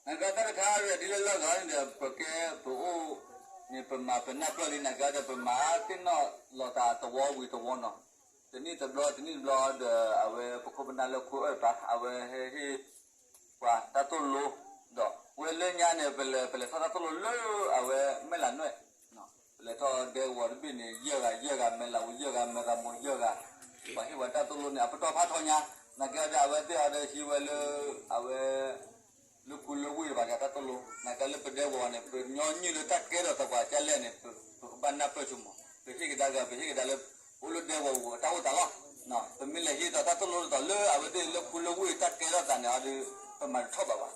နကတၢ်တခါဒ်လၢလီၢ်ဂၤန့ၣ်ဒီး ပကဲပအိၣ်န့ၣ် ပမၤပနၢ်ပၢၢ်လံ နကဒီး ပမၤသ့ၣ်နီၣ်လီၤသးသဝီဝံၤသဝီနီၤ, တနံၣ်တဘျီ တနံၣ်တဘျီဒီး အဝဲပခိၣ်ပနၢ်လၢခိအၢၣ်တဖၣ် အဝဲဟ့ၣ် ပှၤတၢ်သိၣ်လိ ဒီးဝဲလၢညါန့ၣ် ပလဲၤ ပလဲၤထီၣ်တၢ်သိၣ်လိလၢအဝဲမဲၢ်လးနွဲၣ်, ပလဲၤထီၣ်ဒဲကဝီၤတဘ့ၣ်န့ၣ် ယဲၢ်ဂၤ ယဲၢ်ဂၤ မဲၢ်လးဝံၤယဲၢ်ဂၤ မဲၢ်သးမိၤယဲၢ်ဂၤ, ပှၤဟ့ၣ်ဝဲတၢ်သိၣ်လိန့ၣ် အပတီၢ်ဖးထီညါ, နာ်က့ဒီး အဝဲသ့ၣ်အီၤဒီးဟံးဝဲလၢ အဝဲ လၢခူလၢဝ့ၢ်တဖၣ်ကတၢ်သိၣ်လိ, နာ်က့လၢပဒဲကဝီၤန့ၣ် ပညီနုၢ်လၢတၢ်ကဲထီၣ်သပှၢ်ကလဲၣ်န့ၣ် ပကဘၣ်နၢ်ပၢၢ်ဆိမး, ပဟ့ၣ်ကဒါက့ၤ ပဟ့ၣ်ကဒါလၢ အိၣ်လၢဒဲကဝီၤပူၤအတၢ်အိၣ်သးလီၤ. ပမ့ၢ်လဲၤဟံးဒီးတၢ်သိၣ်လိဒ်သိးလၢအဝဲသ့ၣ်လၢခူလၢဝ့ၢ်တၢ်ကဲထီၣ်သးန့ၣ်အီၤဒီး ပမၤတထီၣ်ဘၣ်ဘၣ်,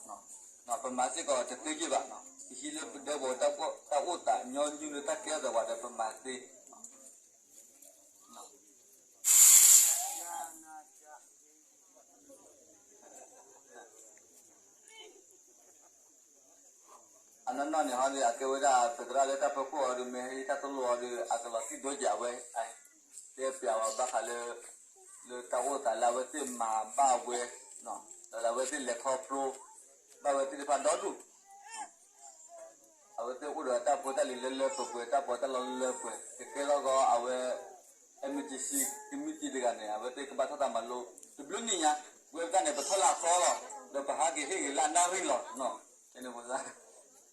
ပမၤစ့ၢ်ကီးတသ့ယ့ၢ်ဘၣ်, ပဟံးလၢပဒဲကဝီၤတၢ်အိၣ်သး ညီနုၢ်လၢတၢ်ကဲထီၣ်သပှၢ်ဒီးပမၤသ့ အနီၢ်နီၢ်န့ၣ်ဟီဒီး အကဲဝဲဒၣ် သရၣ်လၢတၢ်ပၢၤခိၣ်အီၤဒီး မ့ၢ်ဟ့ၣ်တၢ်သိၣ်လိအီၤဒီး အကလီၤတံၢ်ဒိၣ်ကဲး အဝဲ တဲပျးဝဲဘၣ်ဃးလၢ လၢတၢ်အိၣ်သးလၢအဝဲသ့ၣ်မၤဘၣ်ဝဲ ဒီးအဝဲသ့ၣ်လဲၤခီဖျိ ဘၣ်ဝဲသ့ၣ်တဖၣ်ဒီဒူၣ် အဝဲသ့ၣ်အိၣ်ဒီးတၢ်ဖိတၢ်လံၤလၢလၢပှဲၤပှဲၤ တၢ်ပီးတၢ်လီလၢလၢပှဲၤပှဲၤ ကကဲထီၣ်ဂီၤအဝဲ MTC ကမံးတံာ်တဂၤန့ၣ် အဝဲသ့ၣ်ကဘၣ်ထီၣ်တၢ်မၤလိ တဘျုးနံၣ်ညါ ဝဲပတၢ်န့ၣ် ပထီၣ်လၢအသီလီၤ ဒီးပဟးက့ၤဟ့ၣ်က့ၤလၢအနၣ်ရံၣ်လီၤ ပ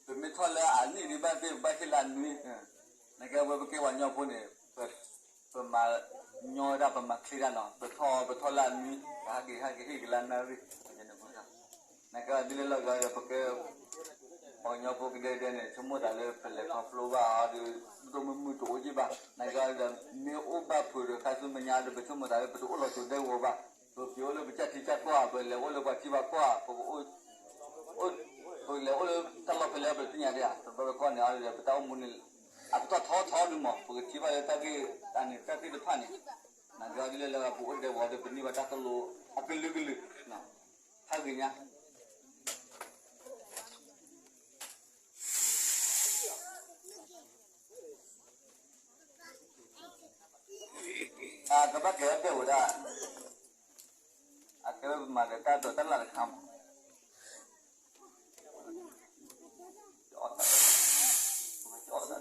မ့ၢ်ထီၣ်လၢအနံၣ်ဒံးဘၣ်သ့ၣ် ပဘၣ်ဟ့ၣ်လၢအနွံ နကဲဝဲပကဲပှၤကညီဖိန့ၣ် ပမၤညီတၢ် ပမၤချ့တၢ်နီၤ ပထီၣ် ပထီၣ်လၢအနွံ ပဟးက့ၤ ဟဲက့ၤဟ့ၣ်က့ၤလၢအနၣ်ရံၣ် နကဲဒ်လဲၣ်လီၤဂၤဒီး ပကဲ ပှၤကညီဖိကဒဲကဒဲန့ၣ် ဆိကမိၣ်သးလၢပလဲၤခီဖျိဘၣ်အီၤဒီး ဒိၣ်မုၢ်မုၢ်တအိၣ်က့ၢ်ဘၣ် နကဲဒီး မ့ၢ်အိၣ်ဘၣ်ဖုးဒီးခါဆူမဲာ်ညါဒီး ပဆိကမိၣ်သးလၢပတအိၣ်လီၤစိၤဒဲကဝီၤဘၣ် ပက့ၤအိၣ်လၢပကၢ်ထံကၢ်ကီၢ် ပလဲၤအိၣ်လၢပှၤထံပှၤကီၢ် ပကအိၣ် ပလဲၤအိၣ်လၢတၢ်လီၢ်ဖဲလဲၣ် ပတသ့ၣ်ညါဒံးဧါ တဘျီတခီန့ၣ်ဒီး ပတၢ်အိၣ်မူန့ၣ် အကတီၢ်ထီထီဒုးမး ပကထံၣ်ဘၣ်လၢတၢ်ဂ့ၢ်တၢ်န့ၣ် တၢ်သ့ၣ်တဖၣ်န့ၣ် နကဲဒ်လဲၣ်လၢပအိၣ်ဒဲကဝီၤဒီး ပန့ၢ်ဘၣ်တၢ်သိၣ်လိအကလုာ်ကလုာ် ဟးဂ့ၤညါ အကဘၣ်ကဲထီၣ်ဒဲဝဲဒၣ် အကဲဝဲပမၤဒီးတၢ်ဒိးတၢ်လၣ်တခါမး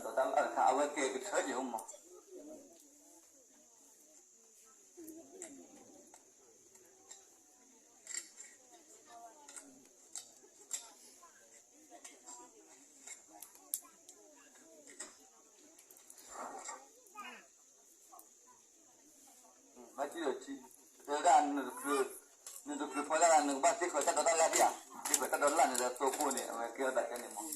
ဒိးတၢ်လၣ်တခါ အဝဲကဲကထၢက့ၤဟိမး ဘၣ်ထံၣ်ဒီးထံ တဲဝဲဒၣ် နတချုးဖီလာ် နကဘၣ်သ့ဃၢၤတၢ်ဒိးတၢ်လၣ်ဒံးဧါ သ့ဃၢၤတၢ်ဒိးတၢ်လၣ်န့ၣ်ဒီး သိကိၢ်န့ၣ် အဝဲကဲထီၣ်သးကဲန့ၣ်မး တ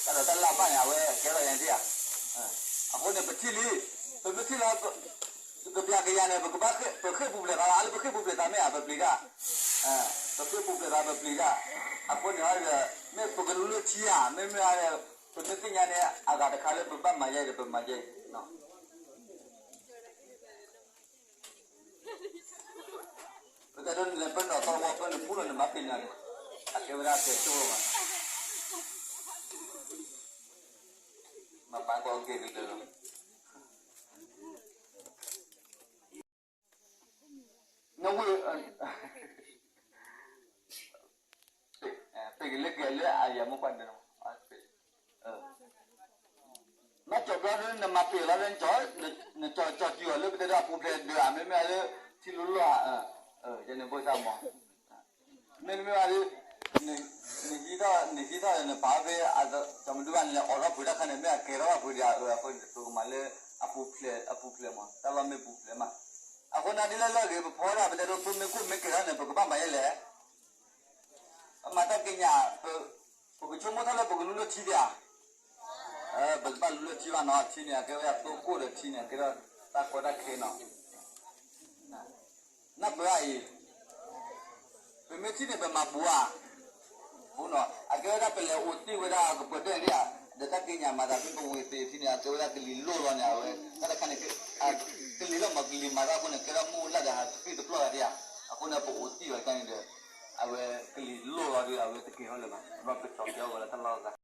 ၢ်ဒိးတၢ်လၣ်ဘၣ်န့ၣ် အဝဲကဲထီၣ်ယၤဒံးဧါ အဃိန့ၣ် ပထံၣ်လံ ပမ့ၢ်ထံၣ်လီၤ ကပျးကယၤန့ၣ် ပကဘၣ် ပဃ့ၢ်ပူၤဖျဲးသးလီၤ လၢပဃ့ၢ်ပူၤဖျဲးသးမ့ၢ်ဧါ ပပျံၤတၢ် ပဃ့ၢ်ပူၤဖျဲးသး ပပျံၤတၢ် အဃိန့ၣ်ဒီး မ့ၢ်ပကလူလၢထံဧါ မ့မ့ၢ် ပမ့ၢ်သ့ၣ်ညါန့ၣ် အဂၤတခါလၢပဘၣ်မၤယဲအံၤဒီး ပမၤယဲအံၤ ပတဲဒိးနလဲၤပၢၢ်နီၣ်သီဝီပၢၢ်နပူလီၤနမၤပ့ၤနီၣ်န့ၣ် အကဲဝဲဒၣ်တဲဆိၣ်မး မၤပာ်ကီၢ်က့ၤကတၢၢ်လီၤ နဝ့ၢ် ပကလဲၤက့ၤလၢအယၤမိၢ်ပှၢ်ဒၢး မ့ၢ်ကၠီၤဘျီဒီး နမၤပ့ၤလီၤလၢ နကၠီၤကၠီၤတံၢ်အီၤလၢပတဲဒၣ်အပူၤဖျဲးဒၢးဧါ မ့မ့ၢ်လၢ ထံလိၤလိၤဧါ ယန့ၣ်ဘိၣ်ဆၣ်မး မ့တမ့ၢ်ဘၣ်ဒီး နဟံးထီၣ် နဟံးထီၣ်ဒီးနပာ်ဖဲ ကၠီၤမဒုဘၣ်န့ၣ် လဲၤအိးထီၣ်ပှ့ၤတၢ်ခါန့ၣ် မ့ၢ်အကဲထီၣ်ဘၣ်ပှ့ၤဒံးဧါ အဃိန့ၣ် ပကမၤလၢ အပူၤဖျဲး အပူၤဖျဲးမး တၢ်လီၢ်မ့ၢ်ပူၤဖျဲးမး အဃိန့ၣ်ဒ်လဲၣ်လၢအဂ့ၤ ပဖီဒၣ်ပတဲဒိးသိမ့ၢ်ကိၣ်မ့ၢ်ကဲထီၣ်န့ၣ် ပကဘၣ်မၤယဲလဲၣ် ပမၤတၢ်က့ညါ ပကဆိကမိၣ်ထီၣ်လၢပကလူလၢထံဒံးဧါ ပကဘၣ်လူလၢထံဘၣ်နီၤ ထံန့ၣ် အကဲဝဲဒၣ်သိကိၣ်ဒီးထံန့ၣ် အကဲထီၣ်တၢ်ကီတၢ်ခဲနီၤ နၢ်ပၢၢ်အံၤ ပမ့ၢ်ထံၣ်န့ၣ် ပမၤဘူးဧါ ဘူးနီၤ အကဲဝဲဒၣ်ပလဲၤအိးတ့ၢ်ဝဲဒၣ်ကပၢၤဒဲၣ်ဒံးဧါ ဒီးတၢ်က့ညါမၤသးဖဲပဝ့ၤသ့ၣ်ထံန့ၣ် အကဲဝဲဒၣ်ကလံၤလိၢ်လီၤန့ၣ် အဝဲ တၢ်တခါန့ၣ် ကလံၤလီၤမး ကလံၤမၤသးအဃိန့ၣ် ကဲထီၣ်မုၢ်လၢ်ဒီးဟးသ့ၣ်တပျီၢ်ဂၤဒံးဧါ အဃိန့ၣ် ပအိးတ့ၢ်ဝဲတၢ်န့ၣ်ဒီး အဝဲကလံၤလိၢ်လီၤဒီး အဝဲတကဲထီၣ်လၢၤဘၣ် ဘၣ်ပကၠီၤကဲအီၤဝဲလၢတၢ်လီၢ်အဂၤ